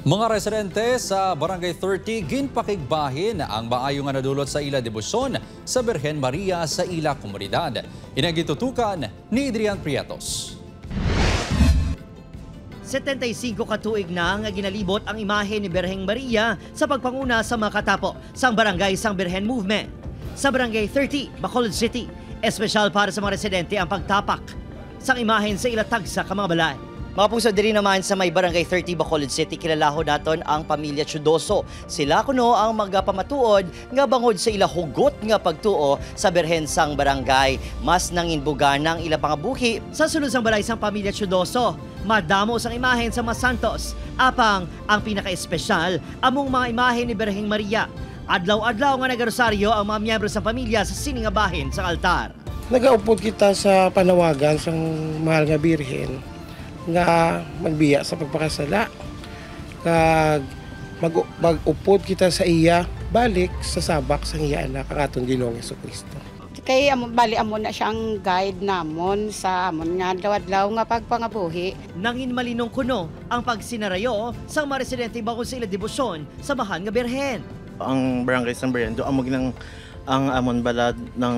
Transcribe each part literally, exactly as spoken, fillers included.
Mga residente sa Barangay thirty ginpakigbahin ang maayo nga nadulot sa ila debosyon sa Birhen Maria sa ila komunidad. Ini ang gitutukan ni Adrian Prietos. Setenta y cinco ka tuig na nga ginalibot ang imahe ni Birheng Maria sa pagpanguna sa mga katapo sang Barangay Sang Birhen Movement. Sa Barangay thirty, Bacolod City, espesyal para sa mga residente ang pagtapak sang imahen sa ila tagsa ka mga balay. Mga pugso, diri naman sa may Barangay thirty, Bacolod City, kilalaho naton ang pamilya Chudoso. Sila kuno ang magapamatuod nga bangod sa ila hugot nga pagtuo sa Birhen sang Barangay, mas nangin bugana ang ila pangabuhi. Sa sulod sang balay sang pamilya Chudoso, madamo sang imahen sa mga santos. Apang ang pinakaespesyal among mga imahen ni Birheng Maria. Adlaw-adlaw nga nagarosaryo ang mga miyembro sang pamilya sa sini nga bahin sang altar. Nagaupod kita sa panawagan sang Mahal nga Birhen nga magbiya sa pagpakasala, kag mag- mag-upod kita sa iya balik sa sabak sang iya Anak, ang aton Ginoong Jesucristo. Kay amo, bali amo na siya ang guide namon sa amon nga adlaw-adlaw nga pagpangabuhi. Nangin malinong kuno ang pagsinarayo sang mga residente bangod sa ila debosyon sa Mahal nga Birhen. Ang Barangay San Bernardo amo ginang ang amon bala nga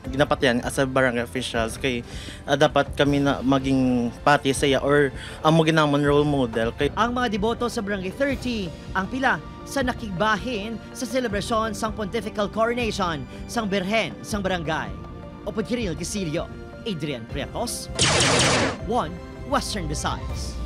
ginapatihan as a barangay officials kay ah, dapat kami na maging pati sa iya or amo ginamon role model kay Ang mga deboto sa Barangay thirty ang pila sa nakigbahin sa selebrasyon sang Pontifical Coronation sang Birhen sang Barangay. Upod kay Rinel Casillo, Adrian Prietos, One Western Visayas.